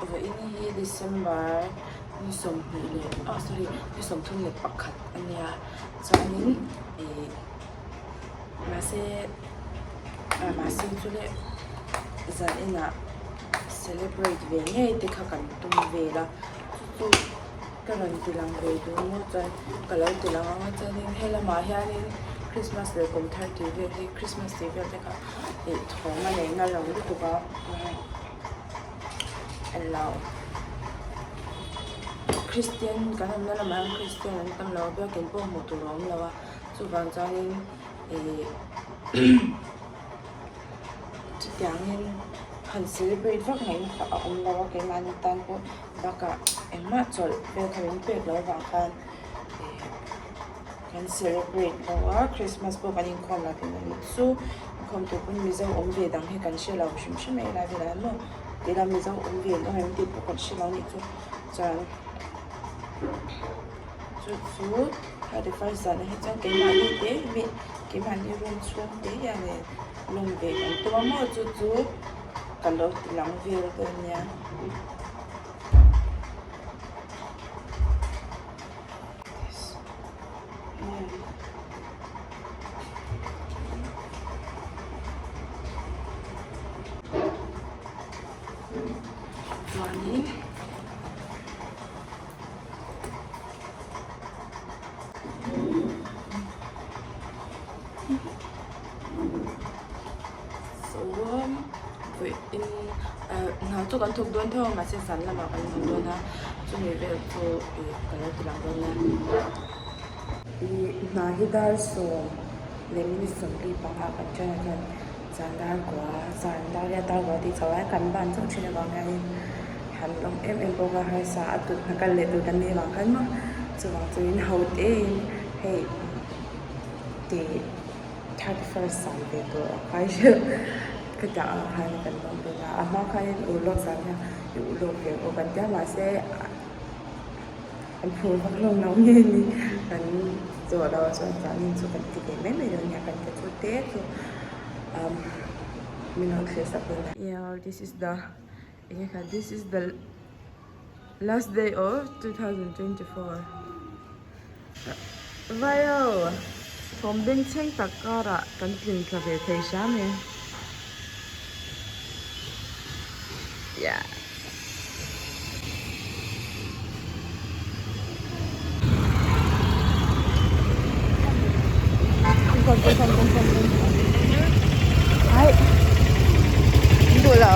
Vawiin hi December ni sawmhnih leh ah sorry ni sawmthum leh pakhat a nia chuanin ih mahse ah mahse chu le zan inah celebrate ve ngei te kha kan tum vel a chu chu ka rawn ti lang ve duh maw chuan ka lo ti lang ang a chuanin helamah hianin Christmas leh kum thar tih vel hi Christmas tih vel te kha ih thawm a nei nalh lo lutuk a. Englo Christian kan awmna lamah hian Christian an tam lo a biakin pawh hmuh tur a awm lo a chuvang chuanin ih chutiangin han celebrate vak ngaihna kha a awm lo a keimahni tan pawh bakah engmah chawlh vel kha min pek loh avang khan ih. Kan celebrate lo a, Christmas pawh kan inkhawm lo tih na chu inkhawm tur pawn Mizo awm ve dang hi kan hre lo hrim hrim mai helai velah hian maw tila Mizo awm ve an awm em tih pawh kan hre lo anih chu chuan chu chu 31st zan ah hi chuan keimahni te mi keimahni room chhung te hian lawm ve kan tum a maw chu chu ka lo ti lang vel dawn nia. Chuanin chuan vawiin hna chu kan thawk dawn tho a mahse zan lamah kan haw dawn a chumi vel chu ih ka lo ti lang dawn a ih hna hi dar sawm leh minute sawmli panga kan ṭan a chuan zan dar kua zan dar hian dar kua tih chhoh a kan ban chauh ṭhin avang hianin han lawm em em bawk a harsa a tut hna kal leh tur kan nih avang khan maw chuvang chuan ho tein hei tih. 31st zan ve tur a khai hreuh ka dah ang khan kan lawm dawn a a hma khanin urlawk zan hian i urlawk ve pawh kan tia mahse an phur vak lo lo nge ni kan zawh loh chuan chuanin chu kan ti ve mai mai dawn nia kan ti chu te chu umm min lo thlir sak dawn a. Yeah this is the enge kha this is the last day of 2024. Vaio, thawm bengchheng tak karah kan tlin thla ve thei hram e. Yeah. Ai. Duh lo.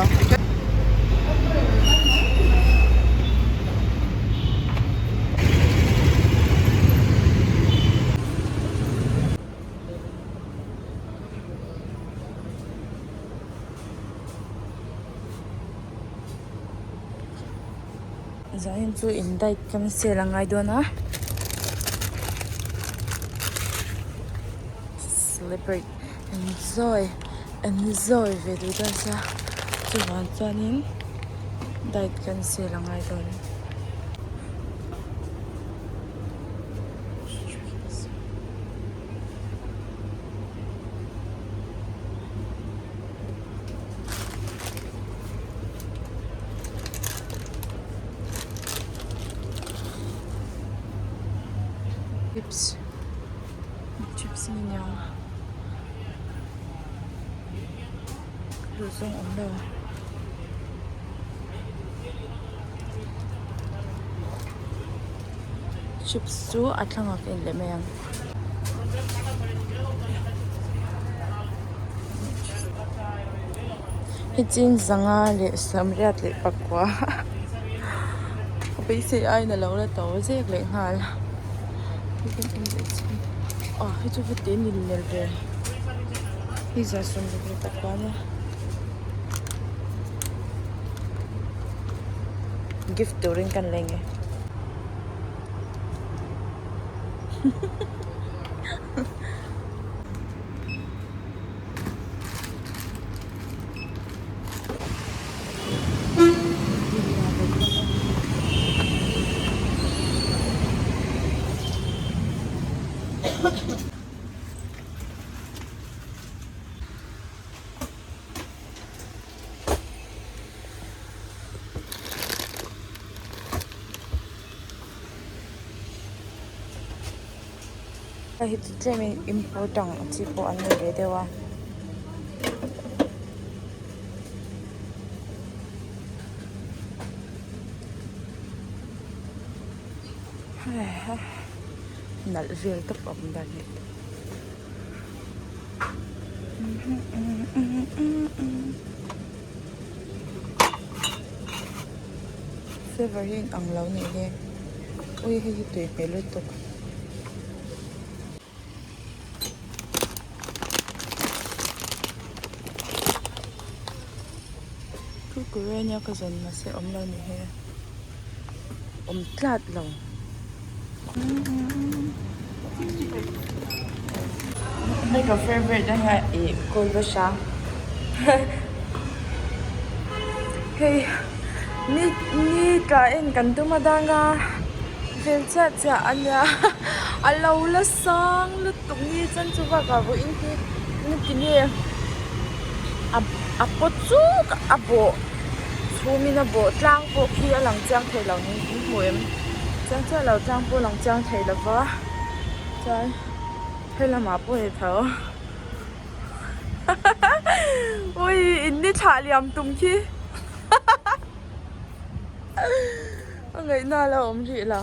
Zanin chu in diet cancel a ngai dawn a celebrate enjoy enjoy ve duh dawn sia chuvang chuanin diet cancel a ngai dawn. Chips chips hi nia duhzawng awm lo. Chips chu a thlangah ka en leh mai ang. Hei ching zanga leh samriat leh pakua ka beisei aiin a lo la to zek leh nghal aw hei chu va te mil mel ve hei za sawmruk leh pakua ania gift turin kan leng e. Hei hi chu tlemin import ang chi pawh an ni ve deuh a. Nalh vel tawp a awm dan hi. Flavour hi inang lo nih hi ui hei hi tui hmel lutuk. Kurkure ania ka zawn mahse awm lo nih hi awm tlat lo. Hei ka favourite a nia ih kawlbahra hei ni ni tla en kan tum a dang a vel chiah chiah a nia a lo la sang lutuk ni chuan chu bakah vawiin hi engtin nge a a paw chuk a bawh chhumin a bawh tlang pawh khi a lang chiang thei lo niin in hmu em chiang chiah lo tlang pawh a lang chiang thei lo va chuan he lamah pawh ni tho ui in ni thlah liam tum khi a ngaihna a la awm rih lo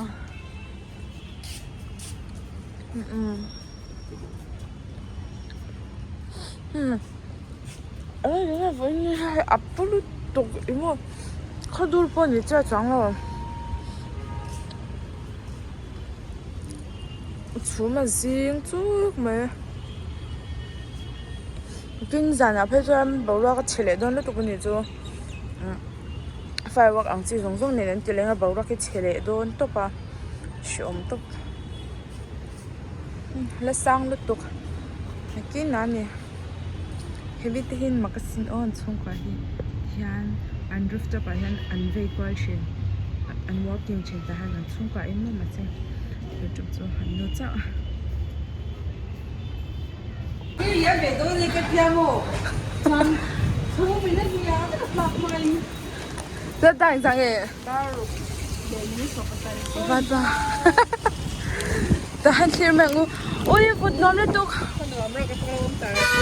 a pu lutuk emaw khawdur pawh ni chiah chuang lo chhum a zing chuk mai tin zanah phei chuan boruak a chhe leh dawn lutuk a nih chu firework ang chi zawng zawng nen an ti leng a boruak hi chhe leh dawn tawp a hreawm tawp. La sang lutuk nakin a ni heavy te hian mak asin aw an chhungkua hi hian an rooftop ah hian an vei kual thin an walking thin tah hian an chhungkua em em a che youtube chu an nu chauh a. Tahan thlir mai ang u ui kut nuam lutuk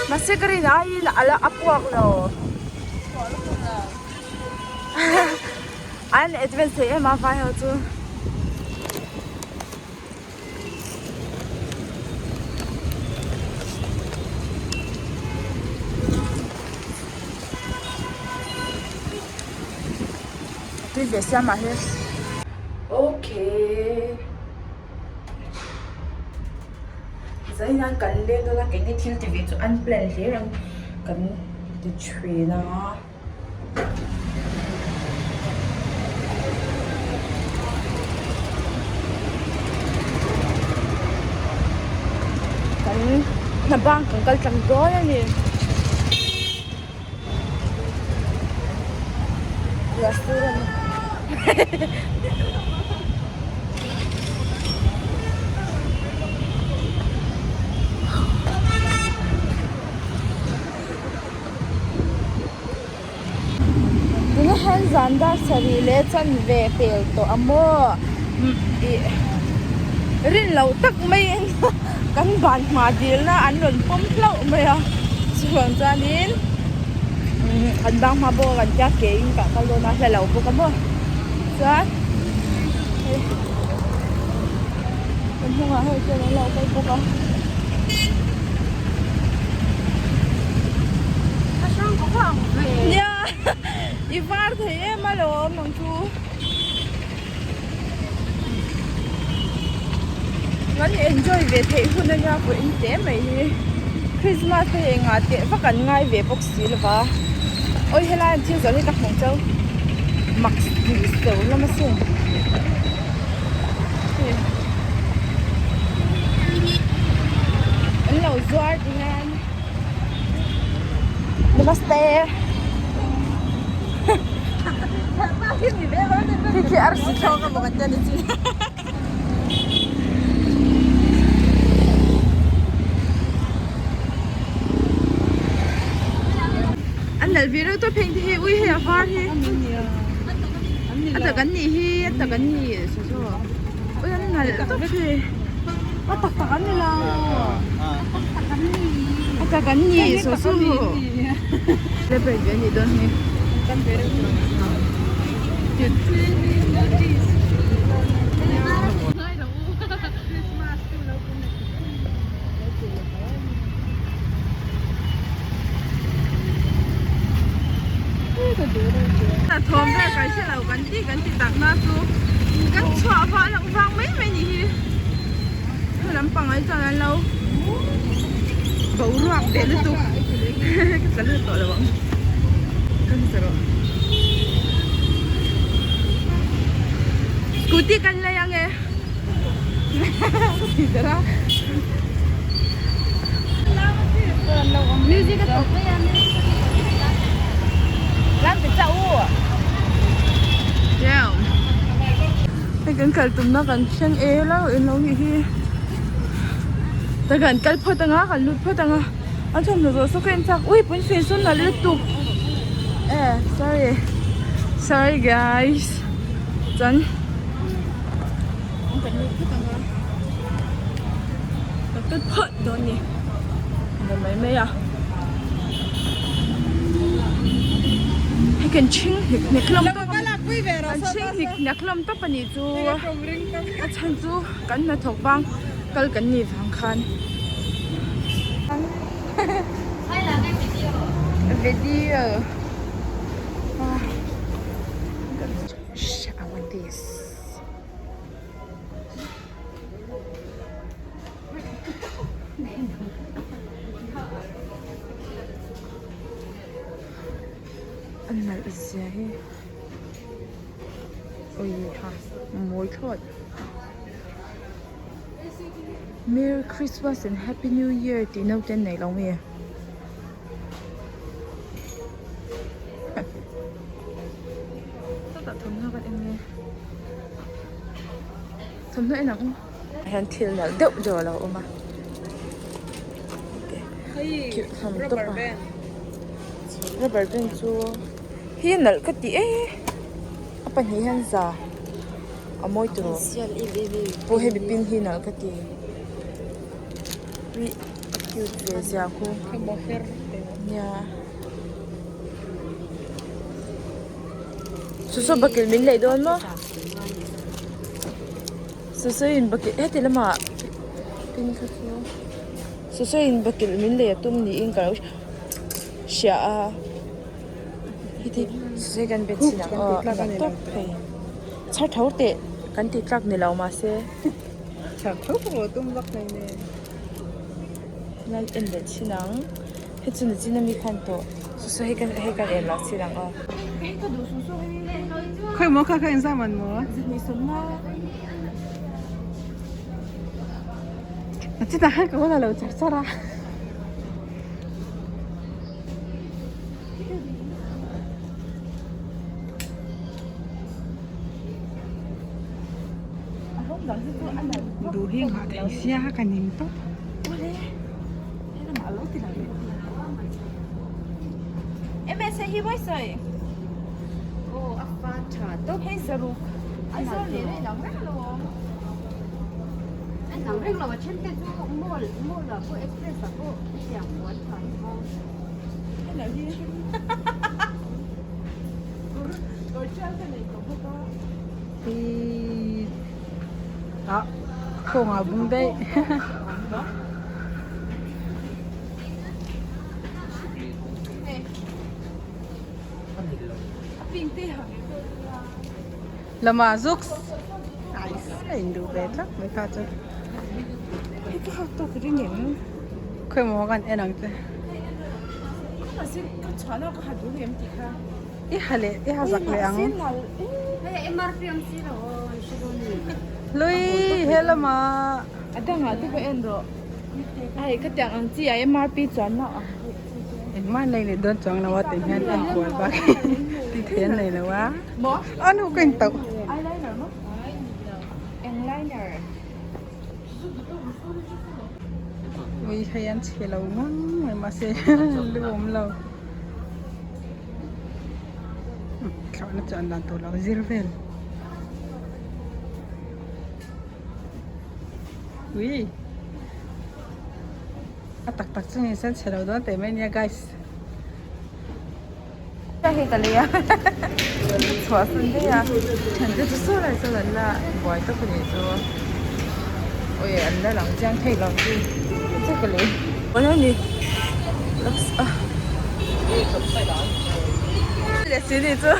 mahse ka rin aiin ala a puak lo an advance thei em a vai ho chu. Tui ve siam ah hian okay zai nan kan leng dawn a keini thil ti ve chu an plan hlir ang kan ti thin a. Kan hna bang kan kal tlang dawn a ni. Tuna hian zan dar sarih leh chanve pel tawh a maw ih rin loh tak maiin kan van hma dilna an rawn pawm hlauh mai a chuvang chuanin kan bang hma bawk a kan tia ke in kah kal dawn a hla lo bawk a maw chuan hei kan hnungah hei chuan an lo kal bawk a. Nia i var thei em alawm ang chu. Kan enjoy ve theih hun ania vawiin te mai hi Christmas te engah teh vak an ngai ve bawk si lova awi helai an thil zawrh hi ka hmuh chau mak tih seuh hlawm asin an lo zuar ti hian namaste khi khi arsi thlawk emaw kan tia ni chu. An nalh ve reuh tawp heng te hi ui hei a var hi a tak an nih hi a tak an nih saw saw ui an nalh tawp hi. A tak tak an ni lo. A tak an ni. Saw su. Celebrate ve anih dawn hi. Thawm vel kan hre lo kan ti kan ti tak na chu kan chhuah vah loh vang mai mai ni hi he lampang ah chuan an lo boruak ve lutuk ka tla lut tawh lo ang ka hmu rawh scooty kan lei ang e ka ti der a. Hei kan kal tumna kan thleng e lo in lo nih hi ta kan kal phawt anga kan lut phawt anga an thawmhnaw zawh saw ka en chak ui pawnfen sawn nalh lutuk e sorry sorry guys chuan kan lut phawt anga. Ka cut phawt dawn ni ni mai mai a hei kan ṭhing hnik hnek hlawm tawp a kan ṭhing hnik hnek hlawm tawp a nih chu a chhan chu kan hnathawk bang kal kan nih vang khan video I want this. A nalh zia hi ui ha mawi thlawt Merry Christmas and Happy New Year tih naute an nei lo nge. Chutah thawmhnaw kan en nge. Thawmhnaw en ang u. Hian thil nalh deuh deuh a lo awm a. Cute hlawm tawp a. Rubber band chu hi nalh ka ti e. A pahnih hian za a mawi tawh. Pawh hemi pin hi nalh ka ti. A cute ve zia khu. Nia. Susu bakilh min lei dawn maw? Susu in bakilh heti lamah pin kha chu susu in bakilh min lei a tum niin ka lo hria a heti susu hi kan bet chhin ang aw a mak tawp thei chhar tho teh kan tih tlak ni lo mahse chhar tho pawh a tum vak thei nen lai en leh chhin ang. Hei chu nichin ami khan tawh susu hei kan hei kan en lah chin ang aw. Hei ka duh susu hei. Khawi maw kha kha inzam an maw? Zahnih sawmna. A chutah khan ka hawla lo char char a. Duh hi nghah thei sia ka ning tawp. Ah kawngah bung daih. Lama zuk a in duh ve tlat mai kha chu. Khawi maw kan en ang che. I ha leh i ha zak leh ang. Lui he lamah. A dangah te pawh en rawh. Hei khatiang ang chi ah MRP chuan na ang deuh chi te. Engmah an lei leh dawn chuang lo a tih hian en kual bak hi ti thei an nei lo a. A nu ka intauh. Eyeliner maw? Eng liner? Ui hei an chhe lo ngang mai mahse lu awm lo. Thlawhna chuan dan tur lo zir vel. Ui. A tak tak chu ni sen chhe lo dawn teh mai nia guys. Ka hei ka lei a chhuah san daih a thian te chu saw lai sawn an la buai tawk a nih chu awi an la lang chiang thei lo chu chu ka lei pawn a ni a leh si nih chu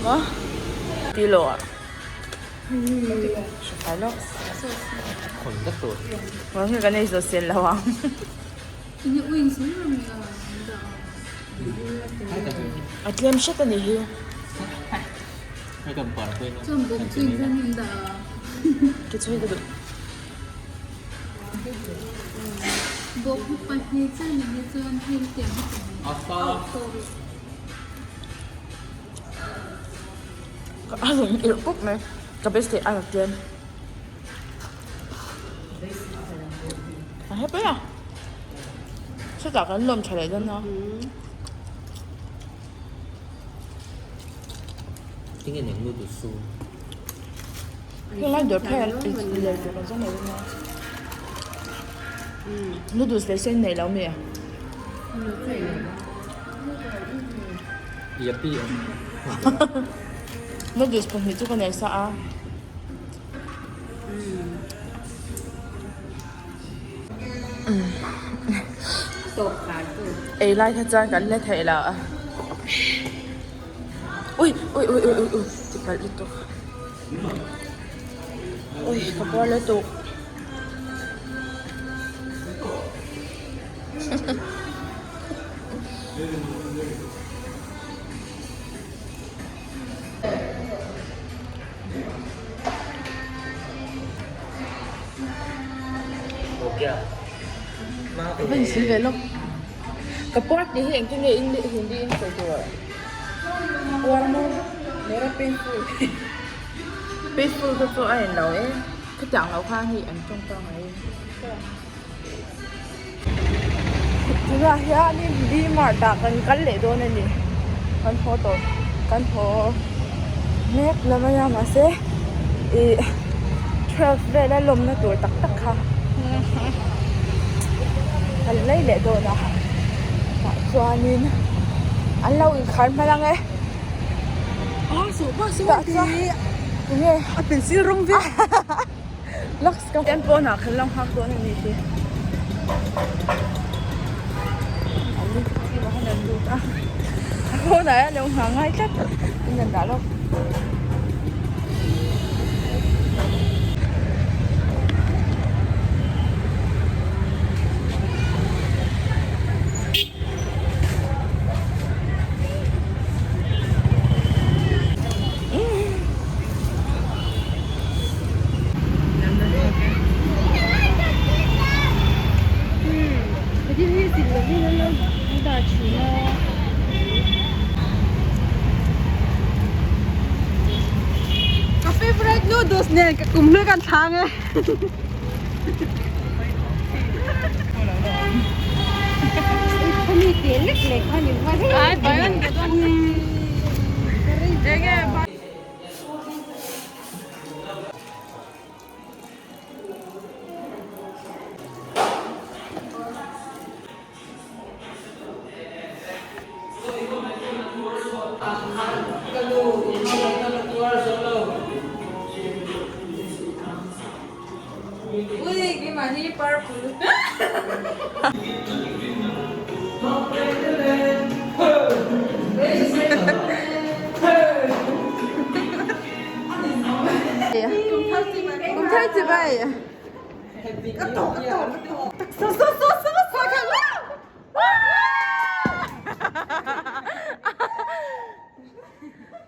maw ti lo ah. Kan ei zawh sel lo ang. A tlem hret a nih hi. Ke chu hi ka duh. A rawn irh pup mai ka beisei a la tlem a happy a chutah kan lawm tha leh dawn a heng lai dawr phei ah lei tur kan zawng mai dawn a noodles lei sen nei lo mi Noodles pahnih chu ka nei sa a. Ei lai kha chuan kan la theih lo a. Ui ui ui ui ui ti palh lutuk. Ui ka puar lutuk. Ka insil ve lawk. Ka puar tih hi engtin nge Hindi in sawi tur? Puar maw? Mera painful. Painful kha chu a en lo e. Khatiang lo khan hei an tawng ta ngai. Tunah hianin D-Mart ah kan kal leh dawn a ni kan haw tawh kan haw mek la mai a mahse ih twelve vela lawmna tur tak tak kha kan lei leh dawn a tah chuanin an lo inkhar hman ang e tah chuan enge a pencil rawng vek. Lux ka en pawnah khan lo nghak dawn a nih hi. An ni chi mah han an lut a. A pawnah hian lo nghah ngai tlat. In an dah lawk. Ka favorite noodles nen ka kum hlui kan thlang e.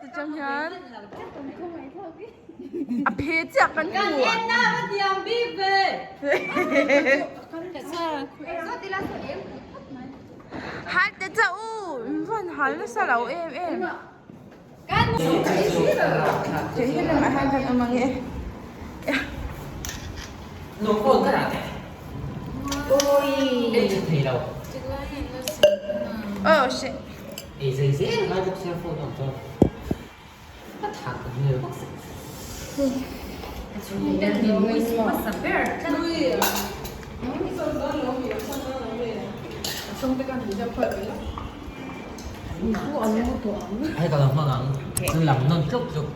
Tichang hian a phe chiah kan hmu Hal te cha u van hal nasa lo em em Tih hi lamah hian kan awm ang e. Oh shit. Hei ka lo hmang ang, chu lang nawn tluk tluk.